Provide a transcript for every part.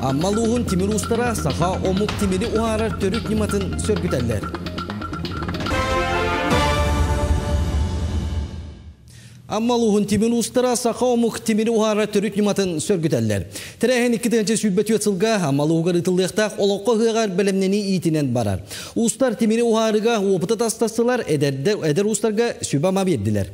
Амма улууһун тимир уустара саха омук тимири уһаарар төрүт ньыматын сөргүтэллэр. Амма улууһун тимир уустара саха омук тимири уһаарар төрүт ньыматын сөргүтэллэр. Тэрээһин 2024 сылга Амма улууһугар ыытыллыахтаах олоҥхо ыһыаҕар бэлэмнэнии иитинэн барар. Уустар тимири уһаарыыга уопута тастастылар, эдэр уустарга сүбэ-ама биэрдилэр.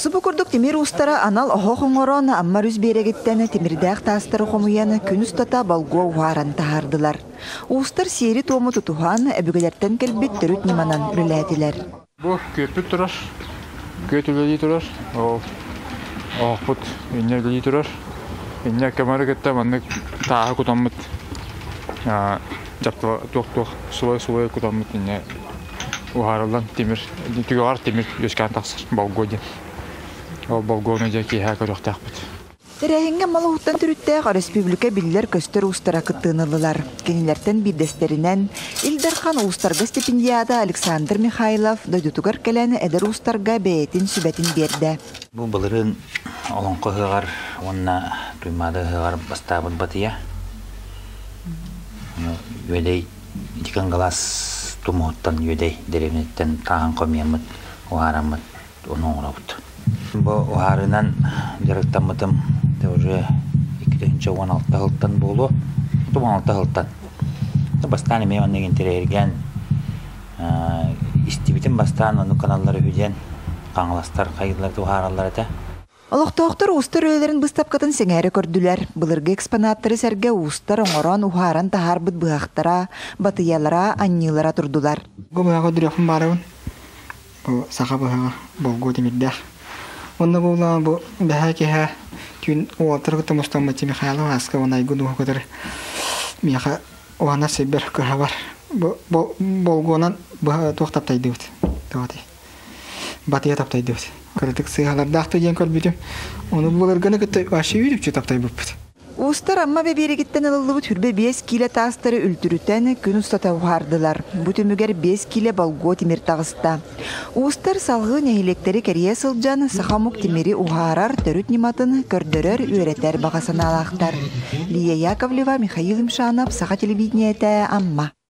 Субу курдук тимир уустара анал оһох оҥорон, Амма өрүс биэрэгиттэн тимирдээх таастары хомуйан, күн устата болгуо уһааран таһаардылар. Уустар сиэри-туому тутуһан, өбүгэлэртэн кэлбит төрүт ньыманан үлэлээтилэр. Бу күөппүт турар, күөт үлэлии турар, ол оһохпут инньэ үлэлии турар. Инньэ көмөрү кытта маннык тааһы кутаммыт туох-туох сулай-сулай кутаммыт инньэ уһаарыллан тимир түгэҕэр тимир үөскээн тахсар болгуо диэн. Ол болгуону дьэ киэһэ көрүөхтээхпит. Тэрээһиҥҥэ Малоһуттан төрүттээх өрөспүүбүлүкэ биллэр-көстөр уустара кыттыыны ыллылар. Кинилэртэн биирдэстэринэн Ил Дархан уустарга стипендиата Александр Михайлов дойдутугар кэлэн эдэр уустарга бэйэтин сүбэтин биэрдэ. Бу былырыын Олоҥхо ыһыаҕар уонна Туймаада ыһыаҕар бастаабыт батыйа. Үөдэй Дикангалаас тумуһуттан Үөдэй дэриэбинэттэн тааһын хомуйаммыт, уһаараммыт ону оҥоробут. Бу уһаарынан дьарыктаммытым уже 2016 сылтан буолуо. 16 сылтан. Бастаан эмиэ маннык интэриэһиргээн истибитим бастаан оннук каналлар үһү диэн хаҥаластар хайыылар уһаараллар этэ. Олохтоохтор уустар үлэлэрин быыстапкатын сэҥээрэ көрдүлэр. Былыргы экспонаттары сэргэ уустар оҥорон, уһааран таһаарбыт быһахтара, батыйалара, анньыылара турдулар. Бу быһаҕы дүрөхпүн баарабын. Бу саха быһаҕа болгуо тимирдээх. Онно буоллаҕа бу бэһээ киэһэ түүн уолаттары кытта мустаммыт Михайлов Аска уонна Айгын Уһу кытары миэхэ уһанар сирбэр кыһабар бу болгуонан быһа туох таптайдыбыт. Тоҕо батыйа таптайдыбыт. Кыратык сыыһалардаах да диэн көрбүтүм. Ону былыргыны кытта вообще үүрүпчү таптайбыппыт. Уустар Амма бэбиэригиттэн ылыллыбыт хүрбэ 5 киилэ таастары үлтүрүтэн күн устата уһаардылар. Бу түмүгэр 5 киилэ болгуо тимир таҕыста. Уустар салгыы нэһилиэктэри кэрийэ сылдьан саха омук тимири уһаарар төрүт ньыматын көрдөрөр, үөрэтэр баҕа санаалаахтар. Лия Яковлева, Михаил Имшанов, Саха телевидениетэ, Амма.